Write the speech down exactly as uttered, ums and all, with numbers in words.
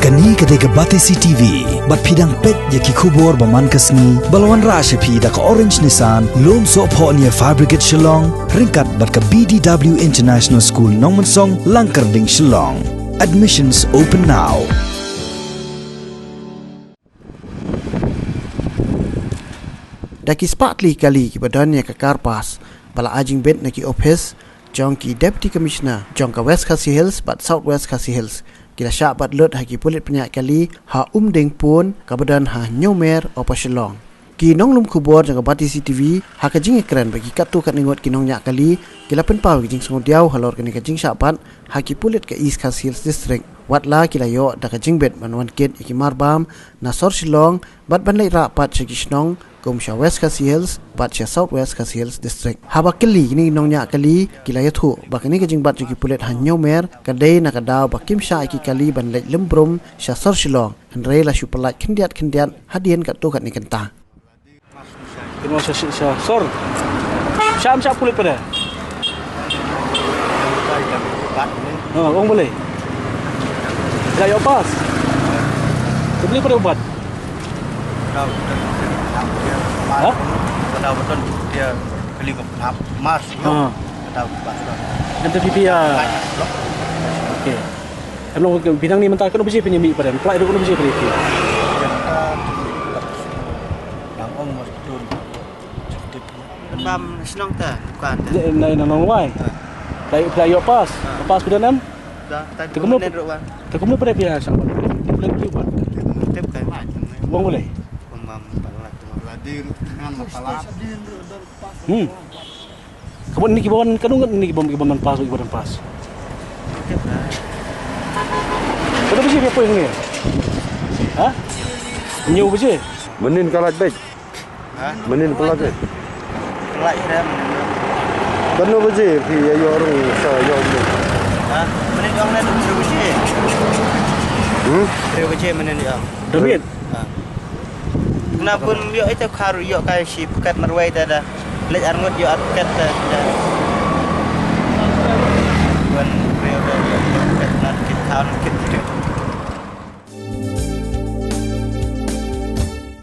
Kane ka dei ka Batesi T V, bad phi dang peit ïa ki khubor ba man ka sngi, ba la wanrah sha phi da ka Orange Nissan, Lumsohphoh near Fire Brigade Shillong, ryngkat bad ka B D W International School Nongmensong, Langkyrding, Shillong. Admissions open now. Da ki spah tylli kali kiba don ïa ka car pass, ba la ai jingbit na ki ophis jong ki Deputy Commissioner jong ka West Khasi Hills bad South West Khasi Hills, ki la shah bat lut ha ki pulit pynïaid kali ha Umdingpun kaba don ha Hynñiewmer, Upper Shillong. Ki nonglum khubor jong ka Batesi T V, ha ka jingïakren bad ki katto katne ngut ki nongñiah kali, ki la pynpaw ïa ka jingsngewdiaw halor kane ka jingshah bat ha ki pulit ka East Khasi Hills District. Wat la ki la ïoh da ka jingbit ban wan kit ïa ki marbam na sor Shillong, bad ban leit rah pat sha ki shnong kum sha West Khasi Hills bad sha South West Khasi Hills District. Haba kylli kine ki nongñiah kali, ki la ïathuh ba kane ka jingbat jong ki pulit ha Hynñiewmer ka dei na ka daw ba kim shah ïa ki kali ban leit lynbrum sha sor Shillong, hynrei la shu pyllait khyndiat khyndiat hadien katto katne kynta. Kynmaw sha, sha, sha sor. Shah em shah pulit pat de? Ha, ong balei? Ka ïoh pass. Te balei pat de u bat? Ha? Ha. Ynda phi, phi, ah. Okay. Em long phi nang ni mynta katno baje phi mih pat de? Pynlait ruh katno baje phi mih? Nang ong mas tun. Pynbam shnong te, dukan te. Na, na, na Nonglwai. Ha. Phi la, phi la ïoh pass. Ha. Pass phi don em? Da, ta. Te kumno, kumno phi ïa shah? Kumno phi ïa pass? Tip kai. Ong balei? Pynbam palat. Hmm. Ka bun ni ki bun, ka nungut ni ki bun, ki bun pass, ki bun pass. Tip kai. Katno baje phi poi hangne? Ha? Hynñiew baje. Mynnin ka lait beit. Ha? Mynnin pynlait beit. Pynlait re mynnin. Katno baje phi ïa ïoh rung sa ïoh mynnin? Ha? Mynnin ïoh ne hynriew baje. Hmm? Hynriew baje mynnin ïoh. Dawit. Ha. Kane pun ïoh ita khar ïoh kai shi paket marwei ta da. Leit arngut ïoh arpaket ta da.